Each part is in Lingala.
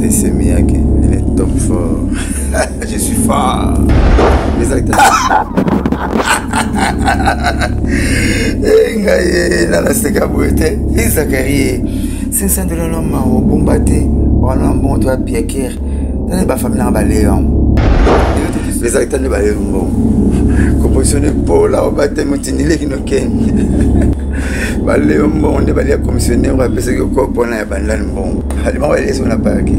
Veste Semiyake, il est top fort. Je suis fort. Eh, ngai eh, nanaseka boye te ezakari 500 dola na mawa obomba te wana mbongo to apiakere tani bafamile nanga baleyo yango ezalaki tani baleyo mbongo composition epola obatemi otindileki nokende baleyo mbongo nde balia commissionnaire oyo apesaki oko mpona ya bandani mbongo alimaka balesi na parke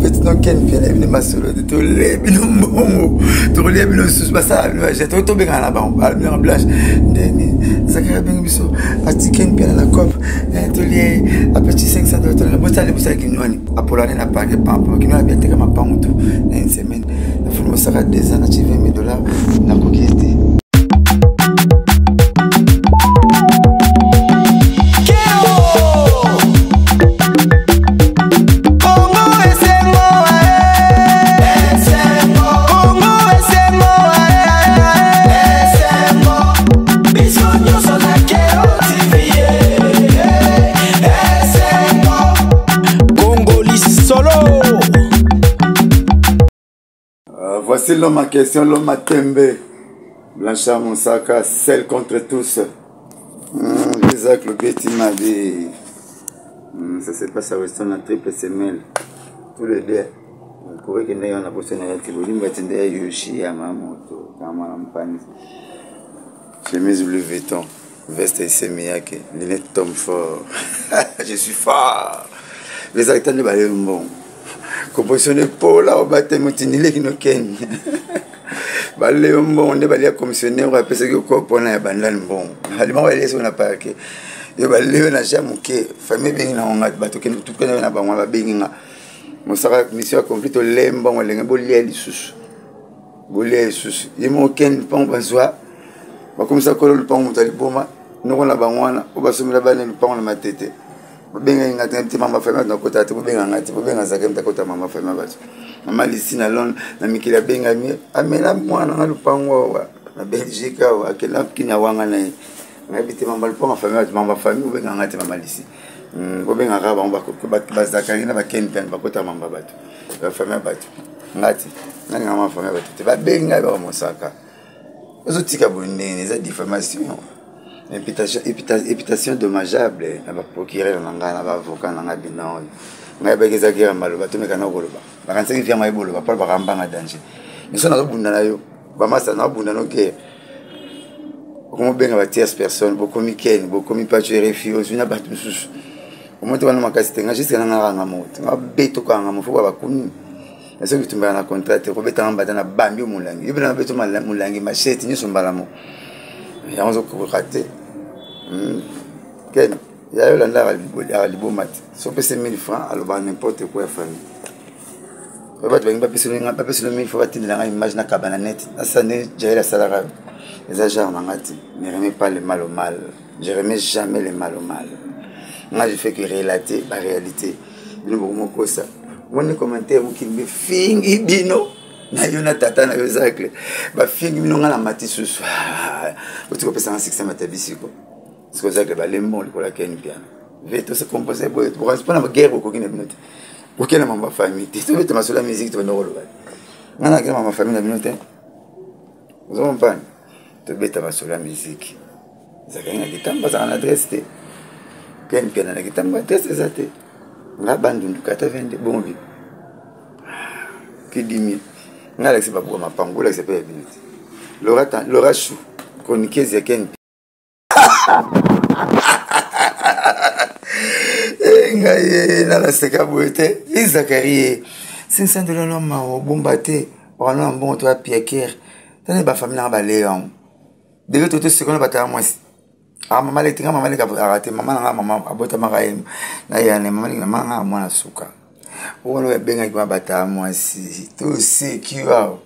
peti nokende mpe na bino masolo te tolie bino mbongo tokolia bino lisusu basala bino bajete oyo tobengana na bango balobinaka blanche ndeni zakari abengi biso atikeni mpe na cope eh, tolie apesi 500 dola tolena bosala bosala kinwani apolane na parke pampa kinwani abiateka mapango tu na une semaine nafuni mosaka 2 ans na ti 20 000 dollars nakoki te. Voici l'homme en question, l'homme à Tembe. Blanchard Moussaka, seul contre tous. Isaac Lobeti Mabi. Ça se passe à Weston, la triple semelle. Tous les deux. Pourrait que ndenge na bosana ya tibolimba tinde ya Yoshi ya Mamoto, kama mpani. Chemise Louis Vuitton, veste Semiyake, lunettes Tom Ford. Je suis fort. Les acteurs de Balembo. Composition de Paula obatemi otindileki nokende baleyo mbongo nde balia commissionnaire oyo apesaki oko mpona ya bandani mbongo alimaka balesi na parke yo baleyo na ja moke famille ebengi nango nga bato tukende na bango babengi nga mosaka mission accompli tolee mbongo elenge bolia lisusu bolia lisusu ye moko kende mpango bazwa bakomisa kolo lupango moto ya liboma noko na bango wana oyo basombela bana lupango na matete. Bobengaki nga te te mama famille bato nakota te, bobenga nga te, bobenga zaka moto akota mama famille bato. Mama Lisi na Londres na mikili abengami amela mwana na lupango awa na Belgique awa akenda kina wanga na ye nayebi te mama lupango famille bato mama famille bobenga nga te mama Lisi. Bobengaka bango bazakari na bakeni pene bakota mama bato bafamille bato nga te nalinga mama famille bato te babengi ngai baka mosaka ozotika boye ndenge eza diffamation, imputation dommageable na baprocureur na ngai na baavocat na ngai bina oyo ngai baki eza guerre maloba tomeka na koloba bakanisaki vianga ye boloba mpo bakambanga danger miso nazobunda na yo bamasa nazobunda no guerre okomobenga ba tierce personne bokomi ken bokomi pacho rfi ozwi na bato mosusu omoi te wana makasi te nga juske nanga kanga moko te nga beto kanga mofo ba bakumi nasoki bitumbaka na contrat te kobetanga mbata na bambi yo molangi yo mpe na beto molangi machete nyonso mbala moko yango ozokoka te. Ken ya yo landa aka liboma te so opesi 1000 francs alobaka n'importe quoi ya famille oyo bato balingi bapeselo 1000 francs batindela ngai image nakaba na net nasala nde jael asalaka eza genre na ngai te. Ne remets pas le mal au mal, je remets jamais le mal au mal. Nga je fais que relater ba réalité. Bino bokomokosa omoni commentaire mokili befingi bino na yo na tata na yo zacle bafingi bino nga na mati susu oti kopesanga succès matabisiko siko zacle balembo likolo ya ken piano ve tose compose boye mpona guerre okoki na bino te okenda mama famille te tobeta masolo ya musique tobanda koloba nga nakenda mama famille na bino te ozokompane tobeta masolo ya musique ezalaki na kitambo azalaka na adresse te ken piana na kitambo adresse eza te nga bandundu 82 bongi kidimi nga alakisi babuka mapango olakisa mpe ya bino te Laura Chou chroniqueuse ya ken ngai nanaseka boye te ezakari 500 dola na mawa obomba te wana na mbongo to apiakere tani bafamile nanga baleyo yango deke to tosekona bato ya mwasi. Ah, mama leki nga mama leki aka te mama nanga mama abotamaka ye na yane mama leki mama nanga mwana suka wana oyo abengaki ma bato ya mwasi toseki awa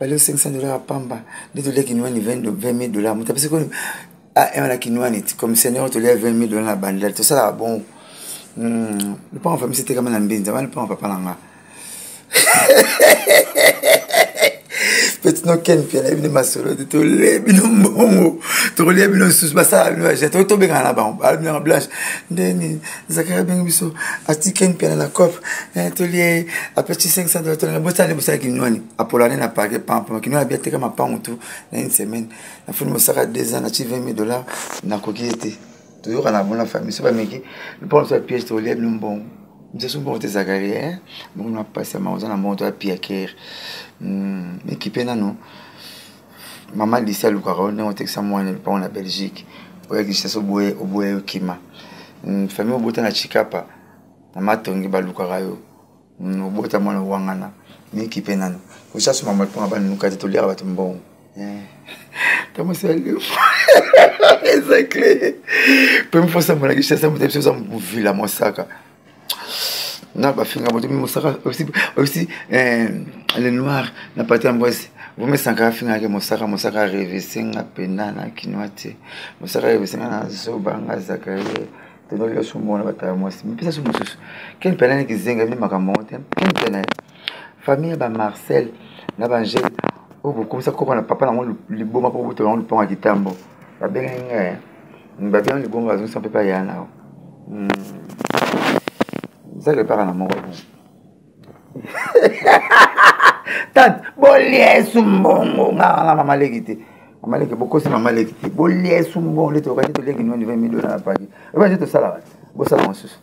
balio 500 dollars ya pamba nde tolia kinwani 20 000 dollars moto apesi koni ah na kinwani ti comme seigneur tolia 20 000 dollars na bandal tosalaka bongo. Lopango famille etekama na mbinza wana lopango papa na nga petit no ken mpe nayebi nde masolo te tolebi no mbongo. Tokolia bino lisusu, basala bino baje, tokoki tobengana na bango. Balobinanga Blanche ndeni Zakari abengi biso, atikeni mpe na cope eh, tolie apesi 500 dollars, tolinga bosala nde bosala kinwani apolane na parke pampa kinwani abi ateka mapango tu na une semaine nafuni mosaka 2 ans na ti 20 000 dollars nakoki ye te. Toyokana bona famille so bameki mpo na biso ya piège, tokolia bino mbongo mosusu mbongo te. Zakari eh? Mbongo na pasi ya mama, oza na mbongo to apiakere mikipe nano. Mama Lisi alukaka yo ndenge otekisa mwana lupango na Belgique, oya Kinshasa, oboya oboya yo kima. Famille obota na Chikapa na Matongi balukaka yo. Obota mwana owangana mikipe nano kosaso mama lupango banuka te, toliaka bato mbongo. Tamosali eza clé mpe mposa mona Kinshasa, moto biso oza movila mosaka na bafinga moto mosaka aussi aussi eh, le noir na parti ya mbwasi vome Sankara afingaki mosaka. Mosaka revese nga mpena na kinwa te, mosaka revese nga na zoba nga Zakarie tonoli yo mona bato ya mwasi mipesa so mosusu ken mpena niki zenga bino makambo yango te. Ken mpena famille ya bamarcel na baangele oyo bokomisa koko na papa nango liboma mpo botola yango lupango ya kitambo, babengaki ngai, babengi liboma, bazongisa mpe baya nao zaka epaka na moko bon. Tante boliesu mbongo nga nga mama leki te, mama leki bokosi, mama leki te, boliesu mbongo nde tokaki toliaki nwani 20 million na paki oyo nde tosalaka bosala mosusu.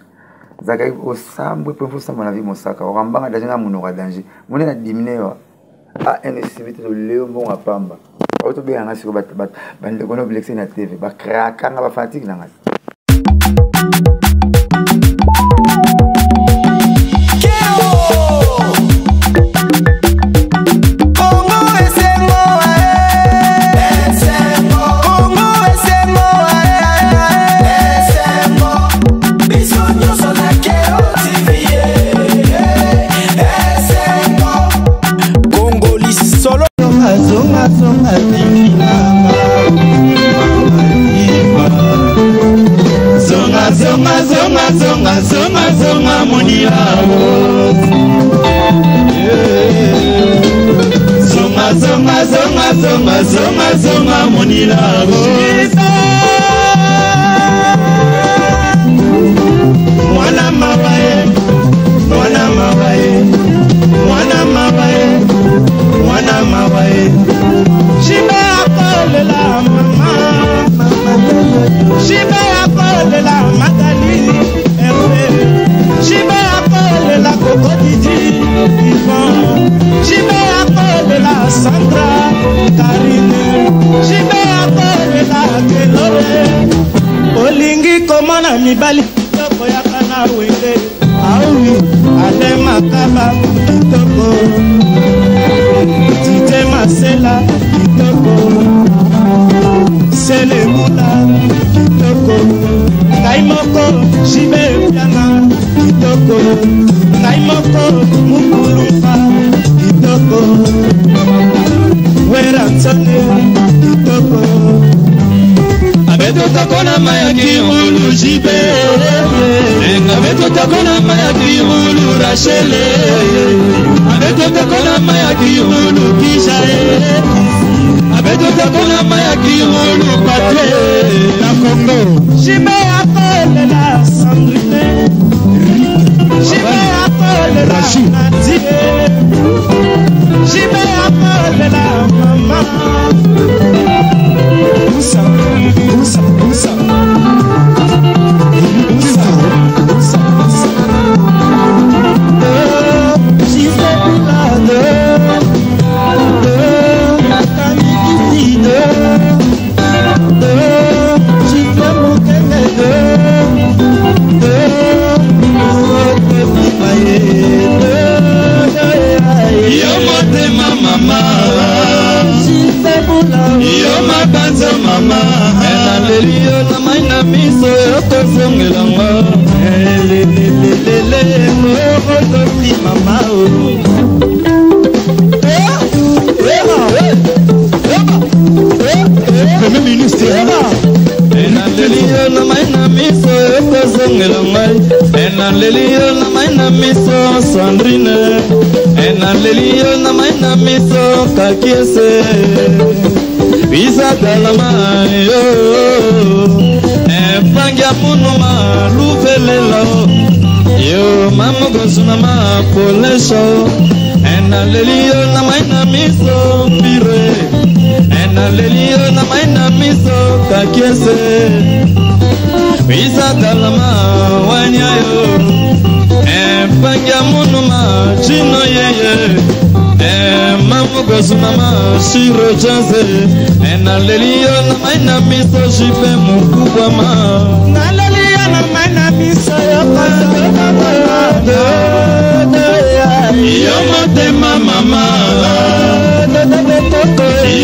Zakaki osambwe mpe osambwa na vie mosaka okambanga danger na monoko ya danger mone na dimine yo ansibi te, toleo mbongo ya pamba oyo tobenganga sikoyo bandeko na oblexe na TV bakrakanga bafanatike na ngai. Zonga zonga zonga zonga zonga zonga monia, zonga zonga zonga zonga zonga zonga monila, mwana mawaye, mwana mawaye, mwana mawaye, mwana mawaye. Jibe akolela mama, jibe akolela Magali Hervé, jibe akolela Koko Didi Ivan, jibe akolela Sandra Karine, jibe akolela Kelore. Olingi komona mibali kitoko, yaka na wenge awi ale makaba kitoko, Dide Masela kitoko, Selebula kitoko, ngai moko Jibe Piana kitoko, ngai moko Mukulumba kitoko, Weransone kitoko. Abetotakona maya kirulu jibe, abetotakona maya kirulu Rachele, abetotakona maya kirulu Kijae, abetotakona maya kirulu Pate na Congo. Jibe akolela Sandrine, jibe akolela Nadie, jibe akolela mama. Usa, usa, usa. Usa, usa, usa. Gisèle Boulade, Tamikiti de, Gisèle Mokenge de, Yo motema mama, yo mabanza mama, naleli yo na mai na miso, yokozongelanga lelelelele mokototi mama Premier ministre. Naleli yo na mai na miso, yokozongela ngai. Naleli yo na mai na miso Sandrine, naleli yo na mai na miso Kakiese. Bisatalama yo Mpangi amunuma luvelela yo Mamugosu na mapoleso Enaleli yo na mai na miso pire Enaleli yo na mai na miso kakiese Bisatalama wanya yo Mpangi amunuma chino yeye Mamugosu mama shiro jaze Enaleli yo na mai na miso jipe mukubwa ma Naleli yo na mai na miso Yo motema mama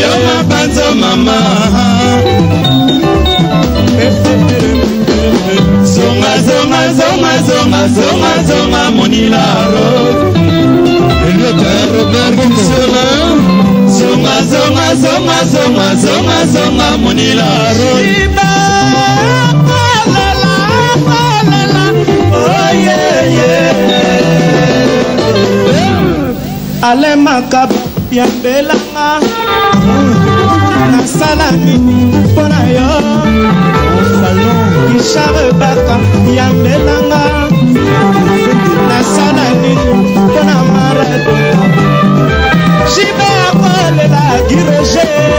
Yo mabanzo mama Zonga zonga zonga zonga zonga zonga monilaro Robert Kisola Zonga zonga zonga zonga zonga zonga monilaro Alain Makaba yambelanga nasala nini mpo na yo Richard Baka yambelanga nasala nini mpo na Maradona Jibe akolela Giroger.